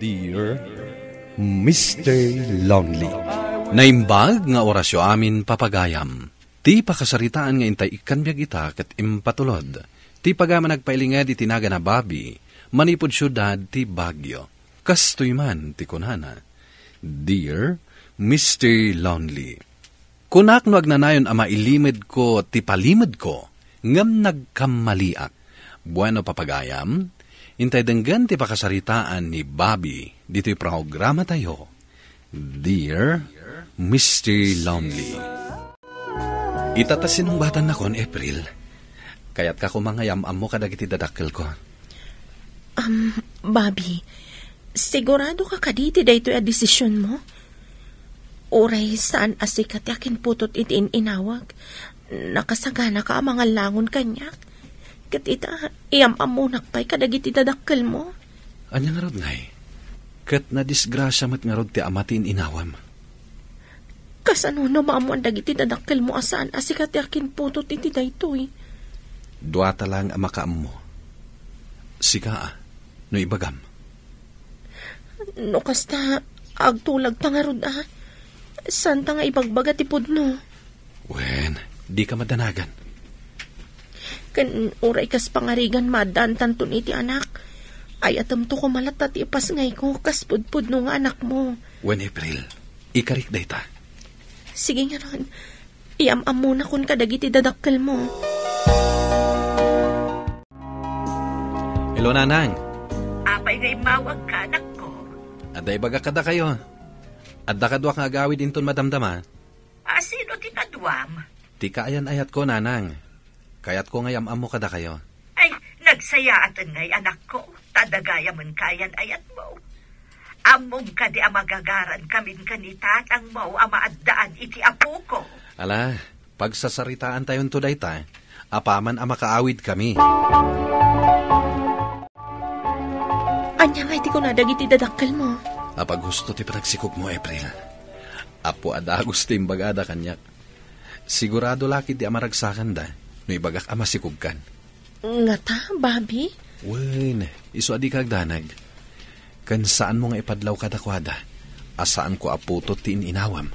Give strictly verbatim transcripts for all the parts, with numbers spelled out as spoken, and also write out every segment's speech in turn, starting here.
Dear Mister Lonely. Naimbag nga orasyo amin, papagayam. Ti pakasaritaan nga intay ikkan biag ita ket impatulod ti pagayam a nagpailinged iti nagan a Bobby manipud siudad ti Baguio. Kastoy man ti kunana, "Dear Mister Lonely, kunak no agnanayon a mailimedko ti palimedko, ngem nagkammaliak." Bueno, papagayam, intay denggen ti pakasaritaan ni Bobby ditoy programatayo, Dear Mister Lonely. Ita ta sinungbatannakon, April. Kayatka koma nga iyam-ammo kadagiti dadakkelko. Um, Bobby, sigurado ka kadi ti daytoy a desisionmo? Uray saan a sika ti akinputot iti in-inawak, nakasagana ka a mangallangon kaniak. Ket ita, iyam-ammonak pay kadagiti dadakkelmo. Ania ngarud ngay? Ket nadisgrasia met ngarud ti ama ti in-inawam. Kasano no maammoan dagiti dadakkelmo a saan a sika ti akinputot iti daytoy? Duata laeng a makaammo. Sika a, no ibagam. No kasta, agtulagta ngarud a. Saanta nga ibagbaga ti pudno. Wen, dika madanagan. Ken uray kas pangarigan, maaddaantanton iti anak. Ay-atemto koma latta ti ipasngayko kas pudpudno nga anakmo. Wen, April, ikarik dayta. Sige ngarud, iyam-ammonakon kadagiti dadakkelmo. Hello, Nanang. Apay nga immawagka, anakko? Adda ibagak kadakayo. Adda kaduak nga agawid inton madamdama. A, sino ti kaduam? Ti kaayan-ayatko, Nanang. Kayatko nga iyam-ammo kadakayo. Ay, nagsayaaten ngay, anakko, ta dagayam kaayan-ayatmo. Ammom kadi a magagarankamin ken ni tatangmo a maaddaan iti apoko? Ala, pagsasaritaantayonto dayta, apaman a makaawidkami. Ania ngay ti kuna dagiti dadakkelmo? Apaghusto ti panagsikogmo, April. Apo a dagus ti imbagada kaniak. Sigurado la ketdi a maragsakanda no ibagak a masikogkan. Ngata, Bobby? Wen, isu a dika agdanag. Ken saanmo nga ipadlaw kadakuada a saanko a putot ti in-inawam.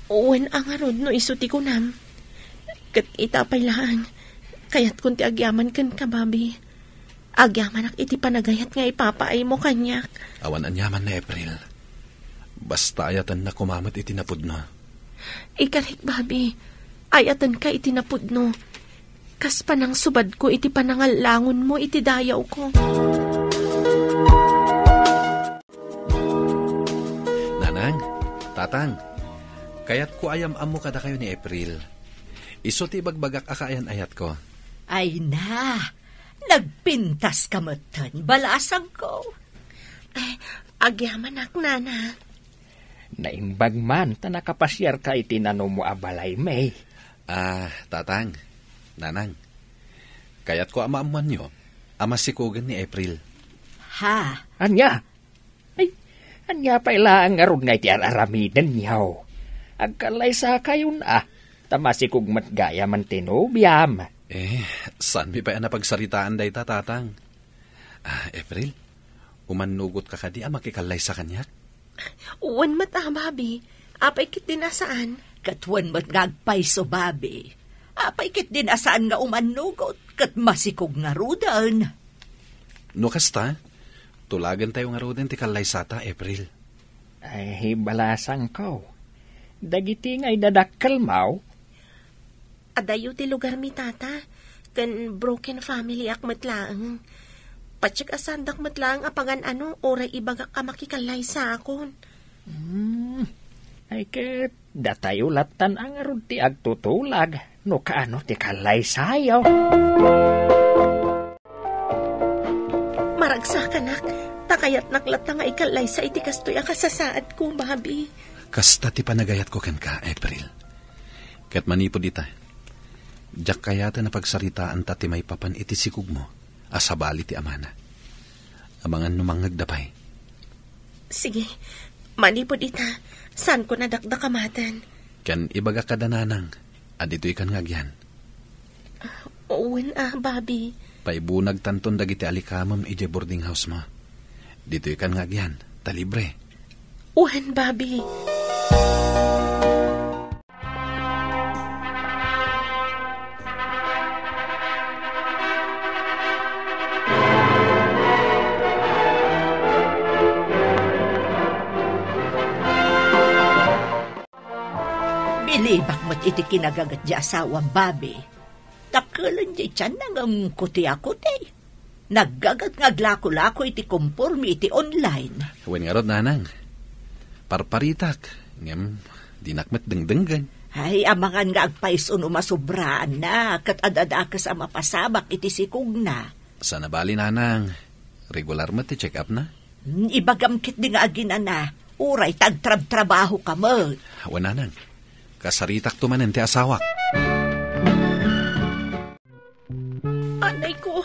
Wen a ngarud no isu ti kunam. Ket ita pay laeng, kayatkon ti agyaman kenka, Bobby. Agyamanak iti panagayat nga ipapaaymo kaniak. Awan aniaman, April. Basta ayatennak koma met iti napudno. Ikarik, Bobby, ayatenka iti napudno. Kas panangsubadko iti panangallangonmo iti dayawko. Nanang, Tatang, kayatko a iyam-ammo kadakayo ni April. Isu ti ibagbagak a kaayan-ayatko. Ay na, nagpintaska metten, balasangko. Ay, agyamanak, Nana. Naimbag man ta nakapasiarka iti nanumo a balay, May. Ah, Tatang, Nanang, kayatko a maammoanyo a masikogen ni April. Ha? Ania? Ay, ania pay laeng ngarud nga iti ar-aramidenyo? Agkallaysakayon a, ta masikog met gayamen ti nobiam. Eh, saanmi pay a napagsaritaan dayta, Tatang? Ah, April, umannugotka kadi a makikallaysa kaniak? Wen met a, Bobby. Apay ketdin a saan? Ket wen met nga agpayso, Bobby. Apay ketdin a saan nga umannugot ket masikog ngaruden? No kasta, tulagentayo ngaruden ti kallaysata, April. Ay, balasangko. Dagiti nga idadakkelmo, Adayo ti lugarmi, Tata, ken broken family ak met laeng. Patiek a saandak met laeng a pagan-ano uray ibagak a makikallaysaakon. Hmm. Ay, ket datayo lattan a ngarud ti agtutulag no kaano ti kallaysayo. Maragsakanak, ta kayatnak latta nga ikallaysa iti kastoy a kasasaadko, Bobby. Kasta ti panagayatko kenka, April. Ket manipud ita, diak kayaten a pagsaritaanta ti maipapan iti sikogmo a sabali ti amana. Amangan no mangngegda pay. Sige, manipud ita, saanko a dakdakamaten. Ken ibagak kada nanang a ditoykan nga agyan. Wen a, Bobby. Paibunagtanton dagiti alikamem idiay boarding house mo. Ditoy kan nga agyan, ta libre. Wen, Bobby. Bilibak met iti kinagaget ti asawam, Bobby. Dakkel diay tianna ngem kuti a kuti. Naggaget nga aglako-lako iti kompormi iti online. Wen ngarud, Nanang. Parparitak, ngem dinak met dengdenggen. Ay, amangan nga agpayso no masobraanna, ket ad-adakes a mapasamak iti sikogna. Saan a bali, Nanang. Regular met ti check-upna? Hmm, ibagam ketdi nga aginana, uray ta agtrabtrabahoka met. Wen, Nanang. Kasaritakto manen ti asawak. Anay ko,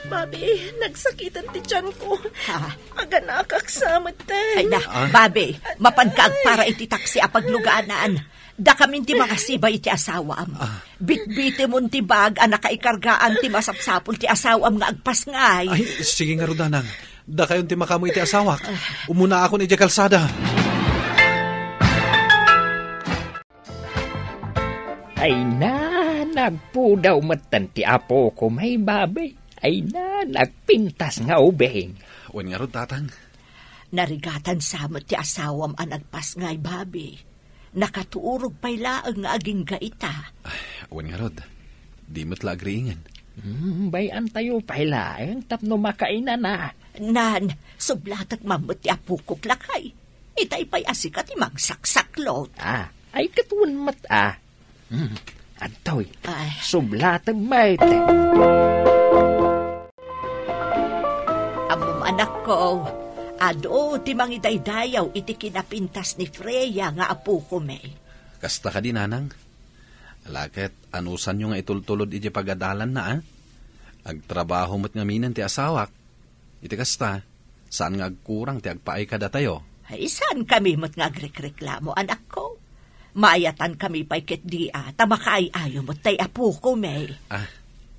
Bobby, nagsakiten ti tianko. Ha? Aganakak sa met, te. Ay na, Ah? Bobby, mapanka agpara iti taksi a pagluganan. Dakamin ti mangasibay iti asawam. Ah. Bitbitemon ti bag a nakaikargaan ti masapsapul ti asawam nga agpasngay. Ay, sige ngarud, Nanang. Dakayon ti makaammo iti asawak. Umunaakon idiay kalsada. Ay na, nagpudaw metten ti apok, Bobby. Ay na, nagpintas nga ubing. Wen ngarud, Tatang. Narigatan sa met ti asawam a nagpasngay, Bobby. Nakaturog pay laeng nga agingga ita. Ay, wen ngarud. Di met la agriingen. Hmm, bay-antayo pay laeng tapno makainana. Nan, sublatek man met ti apokok lakay. Itay pay a sika ti magsaksaklot. Ah, ay ket wen met, ah. Hmm, adtoy. Ay. Sublatek met. Ammom, anakko, adu ti mangidaydayaw iti kinapintas ni Freya nga apokon. Kasta kadi, Nanang? Ala ket, anusanyo nga itultulod iti pagadalanna, a? Agtrabaho met ngaminen ti asawak. Iti kasta, saan nga agkurang ti agpaay kadatayo. Ay, saankami met nga agrekreklamo, anakko. Maayatankami pay ketdi a, ta makaay-ayo met tay apokon. Ah,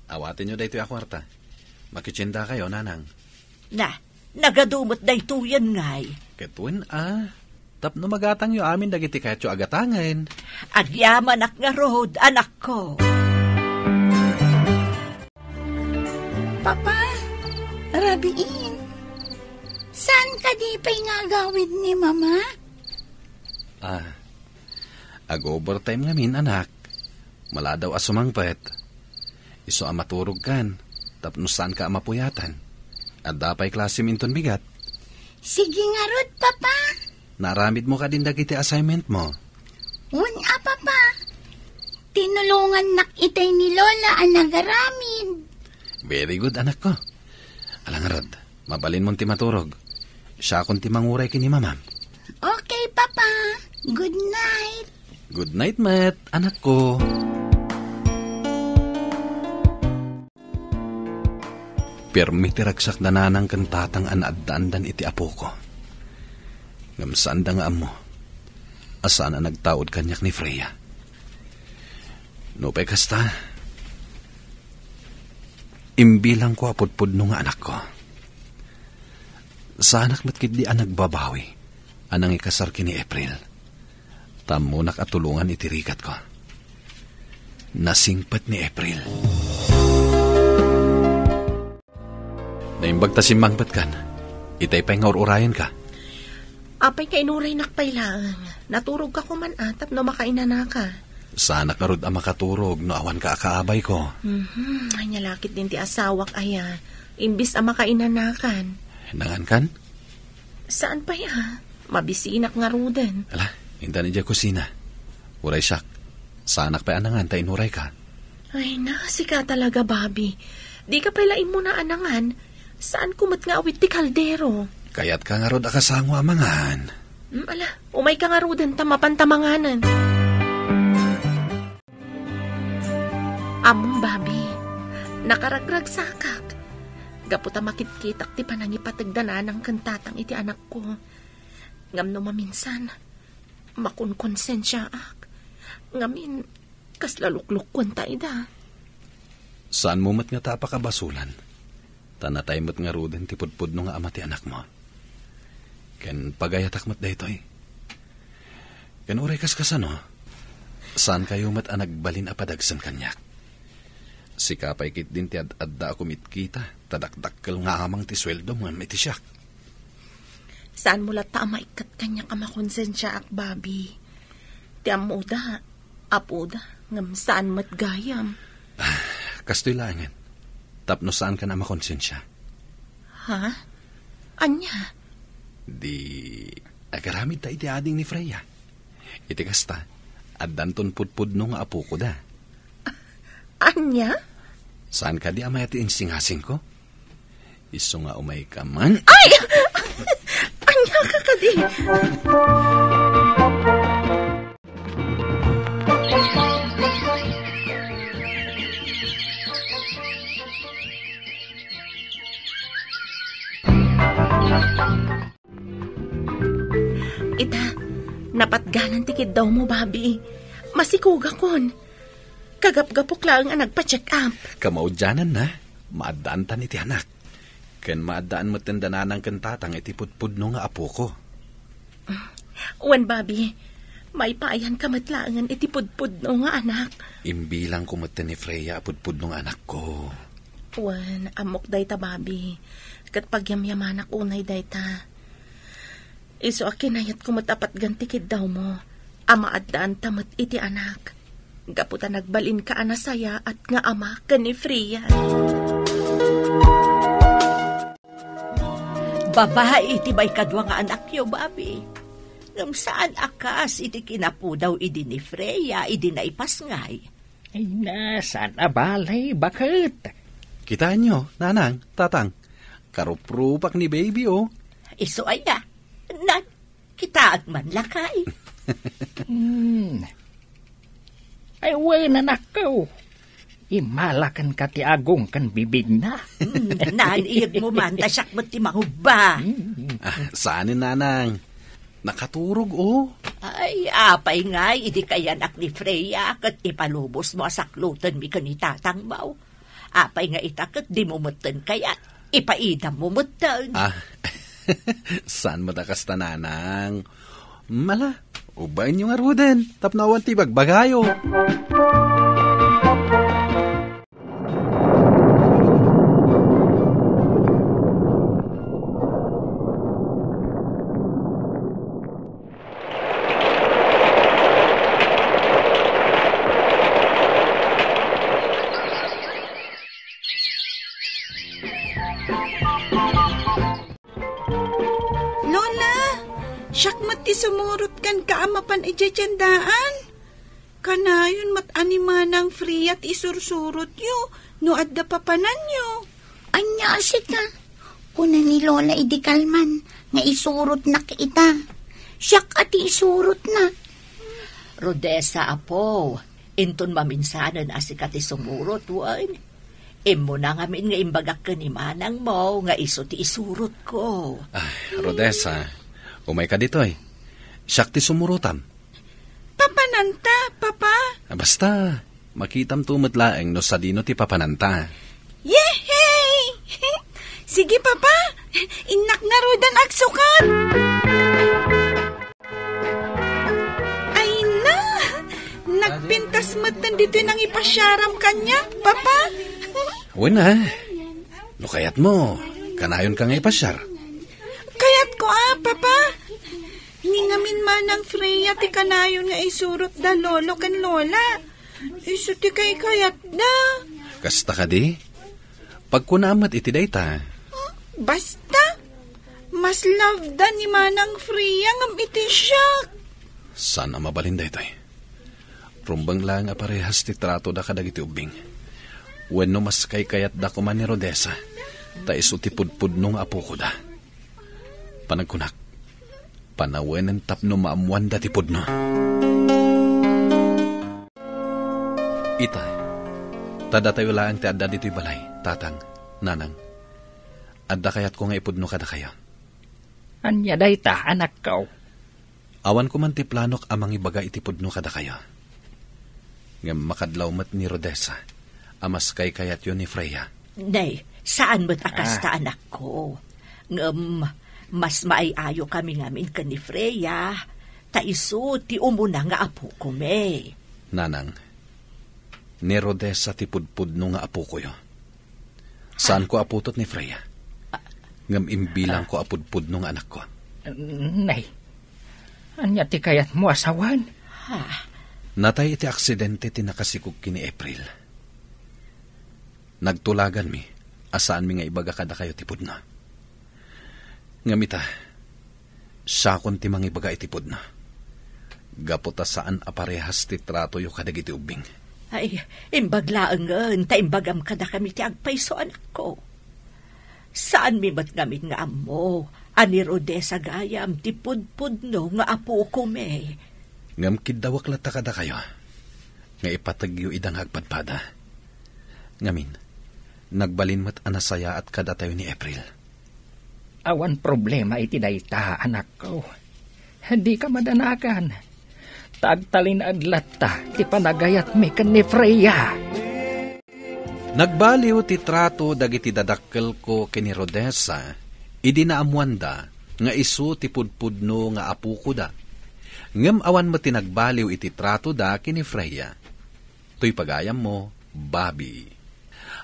awatenyo daytoy a kuarta. Makitiendakayo, Nanang. Na, nagadu met daytoyen ngay. Ket wen a, tapno magatangyo amin dagiti kayatyo a gatangen. Agyamanak ngarud, anakko. Papa, rabiin, saan kadi pay nga agawid ni Mama? Ah, ag-overtime ngamin, anak. Maladaw a sumangpet. Isu a maturogkan, tapno saanka a mapuyatan. Adda pay klasem inton bigat. Sige ngarud, Papa. Naaramidmo kadin dagiti assignmentmo? Wen a, Papa. Tinulongannak itay ni Lola a nagaramid. Very good, anakko. Ala ngarud, mabalinmon ti maturog. Siakon ti manguray ken ni Mamam. Okay, Papa. Good night. Good night met, anakko. Pirmi ti ragsak da Nanang ken Tatang a naaddaandan iti apoko. Ngem saanda nga ammo a saan a nagtaud kaniak ni Freya. Nupay kasta, imbilangko a pudpudno nga anakko. Saanak met ketdi a nagbabawi a nangikasar ken ni April. Ta ammonak a tulongan iti rigatko. Nasingpet ni April. Naimbag ta simmangpetkan. Itay pay nga ur-urayenka. Apay nga inuraynak pay laeng. Naturogka koma a tapno makainanaka. Saanak ngarud a makaturog no awanka a kaabayko. Mhm, ania la ketdin ti asawak aya. Imbis a makainanakan. Nangankan? Saan pay a? Mabisinak ngaruden. Ala, intan idiay kusina. Uray siak. Saanak pay a nangan ta inurayka. Ay na, sika talaga, Bobby. Dika pay la immuna a nangan. Saanko met nga awit ti kaldero. Kayatka ngarud a kasango a mangan. Mm, ala, umayka ngaruden ta mapanta manganen. Ammom, Bobby, nakaragragsakak. Gapu ta makitkitak ti panangipateg da Nanang ken Tatang iti anakko. Ngem no maminsan, makonkonsensiaak. Ngamin, kasla luklukuenta ida. Saanmo met ngata a pakabasolan. Ta natay met ngaruden ti pudpudno nga ama ti anakmo. Ken pagayatak met daytoy. Ken uray kaskasano, saankayo met a nagbalin a padagsen kaniak. Sika pay ketdin ti ad-adda a kumitkita, ta dakdakkel nga amang ti sueldom ngem iti siak. Saanmo latta a maikkat kaniak a makonsensiaak, Bobby. Ti ammoda, apoda, ngem saan met gayam. Ah, kastoy laengen. Tapno saankan a makonsensia. Ha? Ania? Di agaramidta iti ading ni Freya. Iti kasta, addanton pudpudno nga apokoda. Ania? Saan kadi a mayat ti insingasingko? Isu nga umayka man. Ay! Ania ka kadi? Ita, napatganan ti kiddawmo, Bobby. Masikugakon. Kagapgapok laeng a nagpa-check up. Kamaudiananna, maaddaantan iti anak. Ken maaddaan metten da nanang ken tatang iti pudpudno nga apoko. Wen, Bobby, maipaayanka met laengen iti pudpudno nga anak. Imbilangko metten ni Freya a pudpudno nga anakko. Wen, ammok dayta, Bobby. Ket pagyamyamanak unay dayta. Isu a kinayatko met a patgan ti kiddawmo, a maaddaanta met iti anak. Gapu ta nagbalinka a nasayaat nga ama ken ni Freya. Babai ti maikadua nga anakyo, Bobby. Ngem saan a kas iti kinapudaw idi ni Freya idi naipasngay. Ay na, saan a bale, baket? Kitaenyo, nanang, tatang. Karuprupak ni baby, oh. Isu aya. Nan, kitaak man lakay. Hmm. Ay, wen, anakko. Imalakenka ti agong ken bibigna. Hmm, naan iyegmo man, ta siak met ti mangubba. Hmm. Ah, saan, nanang? Nakaturog, oh. Ay, apay ngay, idi kayanak ni Freya, ket ipalubosmo a saklotenmi ken ni tatangmo. Apay nga ita ket dimo metten kayat, ipaidammo metten. Ah, saan met a kasta, nanang? Mala, ubbaenyo ngaruden, tapno awan ti bagbagayo. Lola, siak met ti sumurot kenka a mapan idiay tiendaan. Kanayon met a ni Manang Freya ti isursurotyo no adda papananyo. Ania a sika? Kuna ni Lola idi kalman nga isurotnak ita. Siak a ti isurotna. Rodessa, apo, inton maminsanen a sika ti sumurot, wen. Immuna ngamin nga imbagak ken ni manangmo nga isu ti isurotko. Ah, Rodessa, umayka ditoy. Siak ti sumurotam. Papananta, Papa? Ah, basta, makitamto met laeng no sadino ti papananta. Yehey! Sige, Papa. Innak ngaruden agsukat. Ay na! Nagpintas metten ditoy nangipasiaram kaniak, Papa. Wen a. No kayatmo, kanayonka nga ipasiar. Kayatko a, Papa. Ni ngamin Manang Freya ti kanayon nga isurot da Lolo ken Lola. Isu ti kaykayatda. Kasta kadi? Pagkunam met iti dayta. Basta, mas love da ni Manang Freya ngem iti siak. Saan a mabalin daytoy? Rumbeng laeng a parehas ti tratoda kadagiti ubbing. Wenno mas kaykayatda koma ni Rodessa, ta isu ti pudpudno nga apokoda. Panagkunak, panawenen tapno maammoanda ti pudno. Ita, ta datayo laeng ti adda ditoy balay, tatang, nanang. Adda kayatko nga ipudno kadakayo. Ania dayta, anakko? Awan ko man ti planok a mangibaga iti pudno kadakayo. Ngem makadlaw met ni Rodessa a mas kaykayatyo ni Freya. Nay, saan met a kasta, Ah. anakko. Ngem, Mas maay-ayo kami ngamin ken ni Freya, ta isu ti umuna nga apokami. Nanang, ni Rodessa ti pudpudno nga apokoyo. Saanko a putot ni Freya. Ngem imbilangko a pudpudno nga anakko. Nay, ania ti kayatmo a sawen? Ha? Natay iti aksidente ti nakasikog ken ni April. Nagtulaganmi a saanmi nga ibaga kadakayo ti pudno. Ngem ita, siakon ti mangibaga iti pudno. Gapu ta saan a parehas ti tratoyo kadagiti ubbing. Ay, imbag laengen ta imbagam kadakami ti agpayso, anakko. Saanmi met ngamin nga ammo a ni Rodessa gayam ti pudpudno nga apokomi. Ngem kiddawek latta kadakayo nga ipategyo ida nga agpadpada. Ngamin, nagbalin met a nasayaat kadatayo ni April. Awan problema iti dayta, anakko. Dika madanagan. Ta agtalinaed latta ti panagayatmi ken ni Freya. Nagbaliw ti trato dagiti dadakkelko ken ni Rodessa idi naammoanda nga isu ti pudpudno nga apokoda. Ngem awan met ti nagbaliw iti tratoda ken ni Freya. Toy pagayammo, Bobby.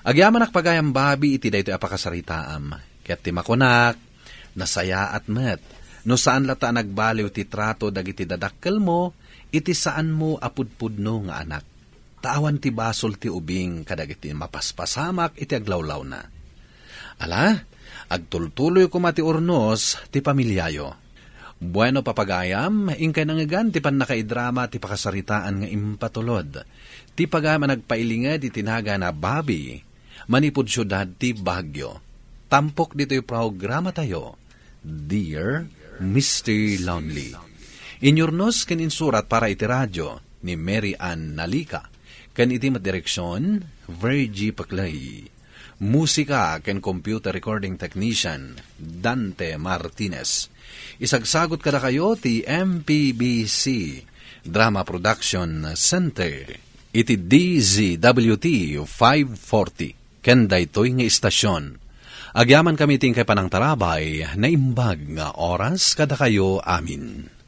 Agyamanak pagayam, Bobby, iti daytoy a pakasaritaam. Ket ti makunak, nasayaat met. No saan latta a nagbaliw ti trato dagiti dadakkelmo, iti saanmo a pudpudno nga anak. Ta awan ti basol ti ubing kadagiti mapaspasamak iti aglawlawna. Ala, agtultuloy koma ti urnos ti pamiliayo. Bueno, papagayam, inkay nangngegan ti pannakaidrama ti pakasaritaan nga impatulod. Ti pagayam a nagpailinged iti nagan a Bobby, manipud siudad ti Baguio. Tampok ditoy programatayo, Dear Mister Lonely. Inyurnos ken insurat para iti radio ni Mary Ann Nalica, ken iti met direksion, Virgie Paclay. Musika ken computer recording technician, Dante Martinez. Isagsagot kadakayo ti M P B C Drama Production Center iti D Z W T five forty. Ken daytoy nga istasion, agyamankami iti inkay panangtarabay, naimbag nga oras kadakayo amin.